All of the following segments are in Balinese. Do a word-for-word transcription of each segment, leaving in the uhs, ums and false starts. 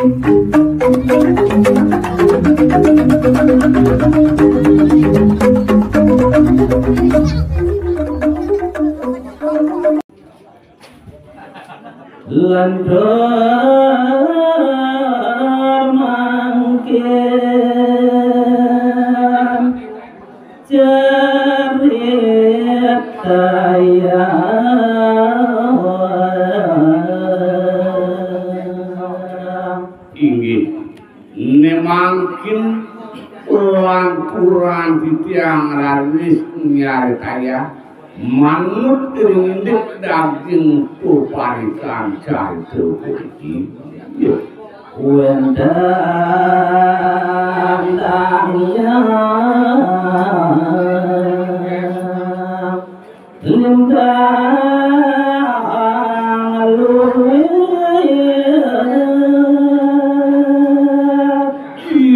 Lantur mangkin carita ya. Inggih. Né mangkin lanturan titiang raris nyaritayang manut ring indik daging peparikan carita puniki. Wénten tamiang lintang luwih.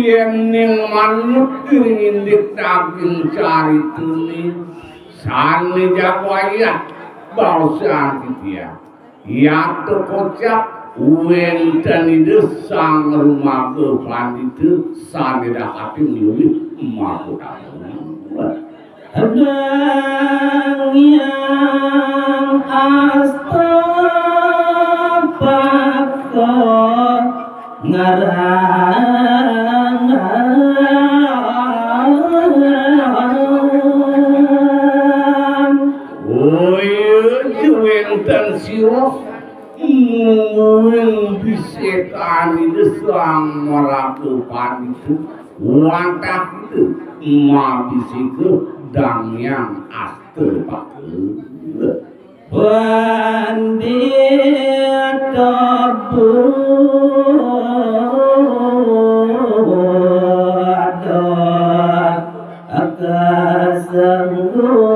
Yéning manut ring indik daging caritané, sané jaga ayat baosang titiang. Yata kocap wénten Ida Sang Rumaga Pandita sané dakating luwih makutama. Dang Hyang Astapaka ngarangan. Oh iya, wénten sira mungguing bisékan Ida Sang Maraga Pandita, wantah Ida mabisika Dang Hyang Astapaka. Pandita Buddha kasengguh.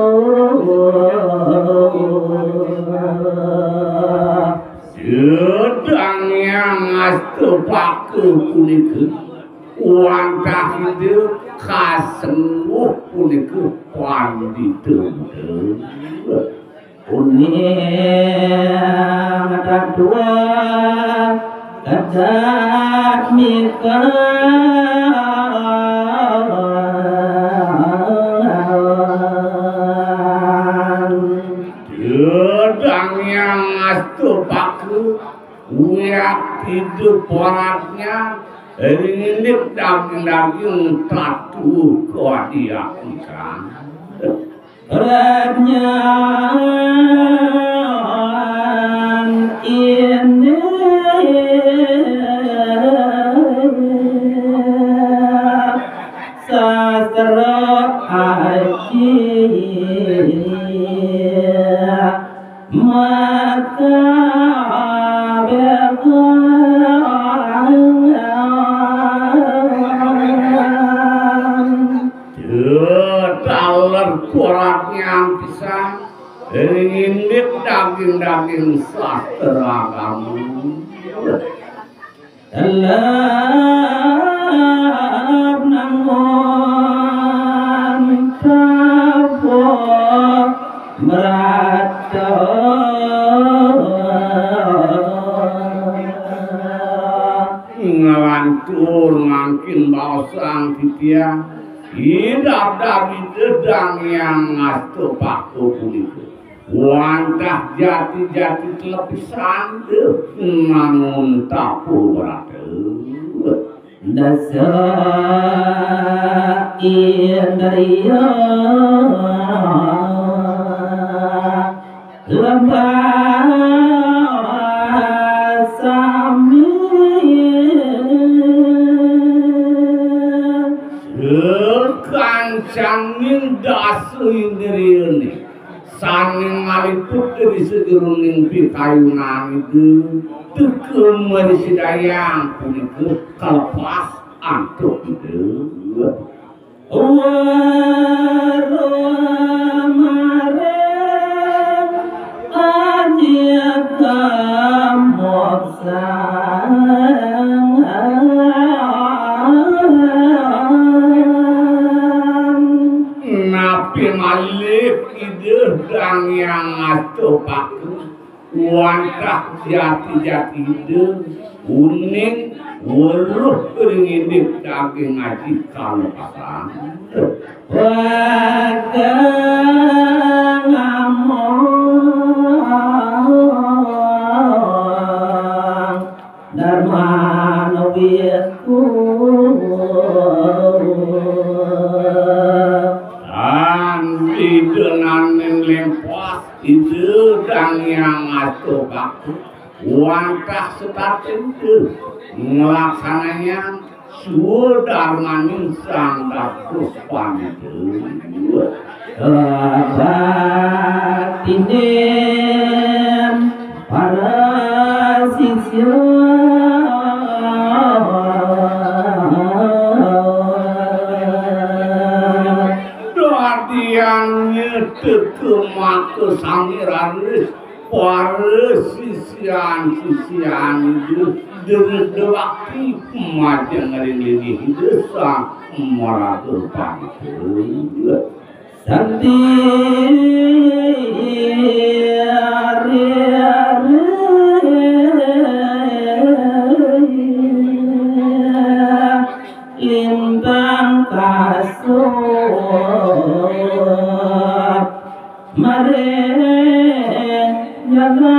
Dang Hyang Astapaka punika wantah Ida kasengguh punika Pandita Buddha. Uning tatua kadat mikan. Dang Hyang Astapaka, wiakti Ida paradnya ring indik daging-daging tatu kadiakikan. Pradnyan indik sastra aji maka bekan. Taler kuratnya pisan ring indik daging-daging sastra agama. Telep nangun tabuh merata. Nglantur mangkin baosang titiang, idap-dap Ida Dang Hyang Astapaka punika wantah jati-jati telepisan nangun tabuh merata. Dasa indriya lembah sami. Sakancaning dasa indriyané sané ngaliput ring sajeroning pikayunan Ida, teka mrasidayang punika kalepas antuk Ida. Wara maring aji kamoksan. Napi malih Ida Dang Hyang Astapaka Wantah jati-jati Ida, uning weruh ring indik daging aji kalepasan. Wekeng among Darman wiku. Tan pidenaning lempas Ida Dang Hyang Asta Bakti wantah setata Ida nglaksanayang swadarmaning Sang Dados Pandita. Kabaktinin para sisya. Dadian nyeteka maka sami raris para sisian-sisian Ida, dreda bakti majeng ring linggih Ida Sang Maraga Pandita. Santi lintang kasut. Mare nyaga.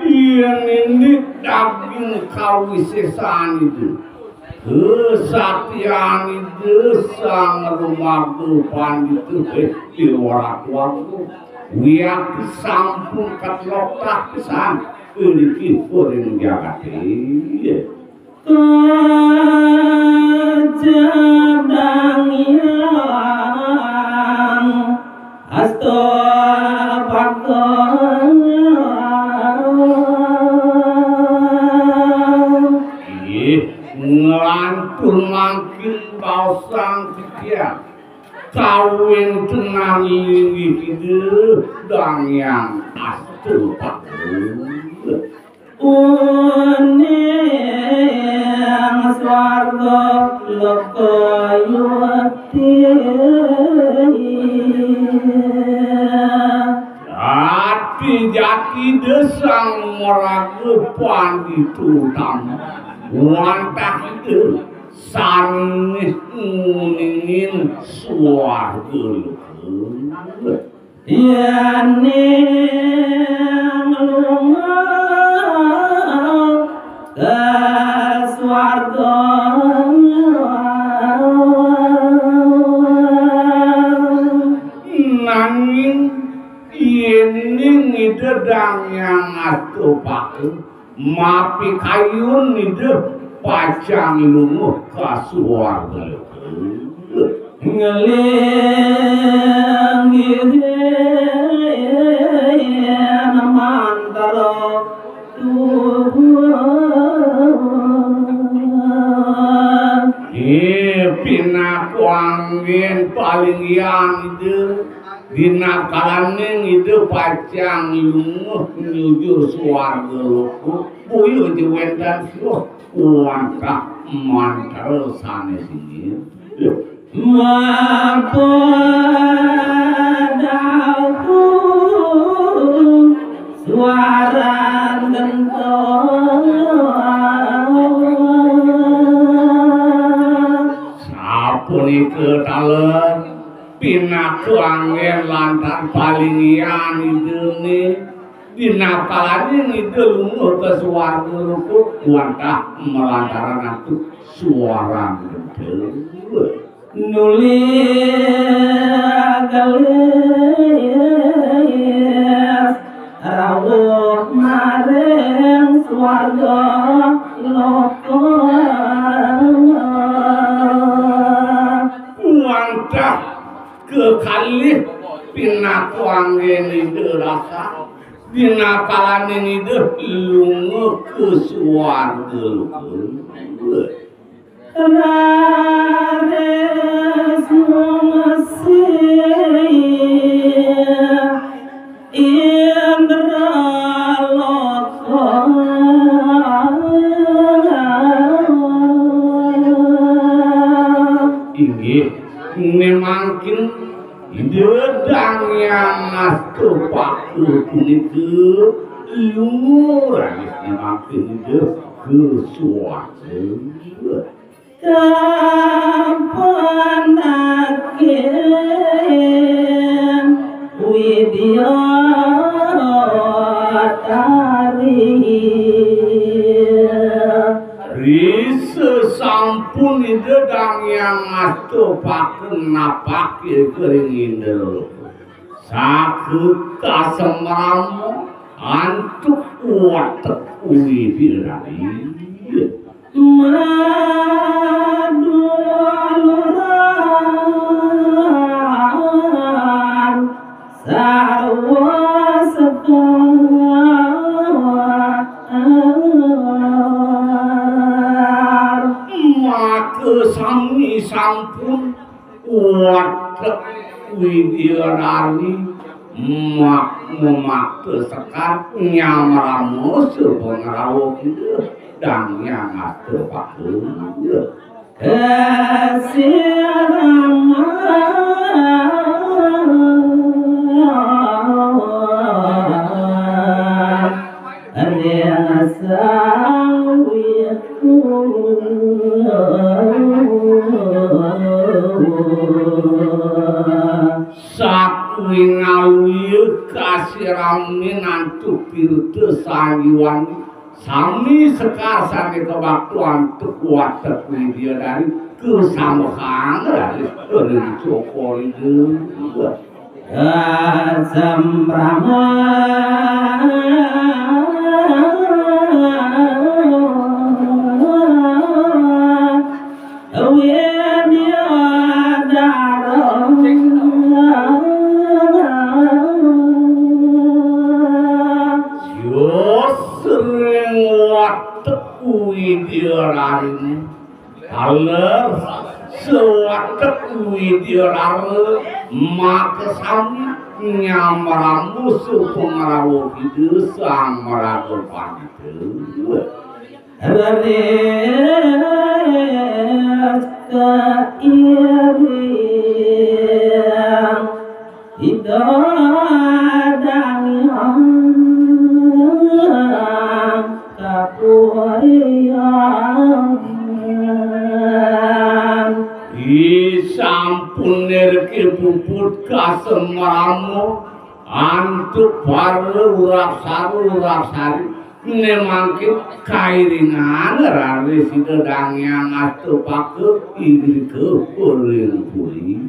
Yén indik daging kawisésan Ida, kesaktian Ida Sang Rumaga Pandita, eh, Déwa Ratu Agung, wiakti sampun katloktah pisan iriki ring jagaté. Kajadang Hyang Asta Bakti. Inggih, nglantur mangkin baosang titiang kawéntenan linggih Ida Dang Hyang Asta Bakti. Uning swarga loka yuwati. Jati-jati Ida Sang Maraga Pandita Utama, wantah Ida sané nguningin swarga loka. Yéning lunga ka swarga. Nanging yéning Ida Dang Hyang Asta Bakti, mapikayun Ida pacang lunga ka swarga loka. Nglinggihin mantra tuhu. Ih, pinaka anggén palinggihan Ida. Dina kalaning Ida pacang lunga nuju swarga loka, boya ja wénten sira wantah mantra sané singit. Mapadaku suaran gentong. Sapunika taler. Pinaka anggén lantaran palinggihan Idané, dina kalaning Ida lunga ka swarga loka, wantah malantaran antuk suaran gentong. Nuli gelis rauh maring swarga loka. Wantah kekalih pinaka anggén Ida rasa, dina kalaning Ida lunga ka swarga loka. Raris ngungsi Indra loka. Inggih, Memangkin Ida Dang Hyang Astapaka punika lunga raris memangkin Ida ka suarga. Kapandakin Widyadari. Risasampun Ida Dang Hyang Astapaka napakya ka ring Indraloka, saka kasemrama antuk watek Widyadari. Maduluran sarwa sekar. Maka sami sampun watek Widyadari mak-, memakta sekar nyamrama sapangrawa Ida Dang Hyang Astapaka. Kasirama ring Sang Wiku. Sakuwi ngawia kasiramin antuk tirta sanjiwani, sami sekar sane kabakta antuk watek Widyadari, kasambahang raris ring cokor Ida. Kasemrama Widyadara. Sios ring watek Widyadari. Taler sawatek Widyadara makasami nyamrama sapangrawa Ida Sang Maraga Pandita. Raris kairing Ida Dang Hyang Kapurian. Ih, sampun nirke puput kasemrama antuk para urapsara urapsari, ne mangkin kairingan raris Ida Dang Hyang Astapaka inggih ka ring puri.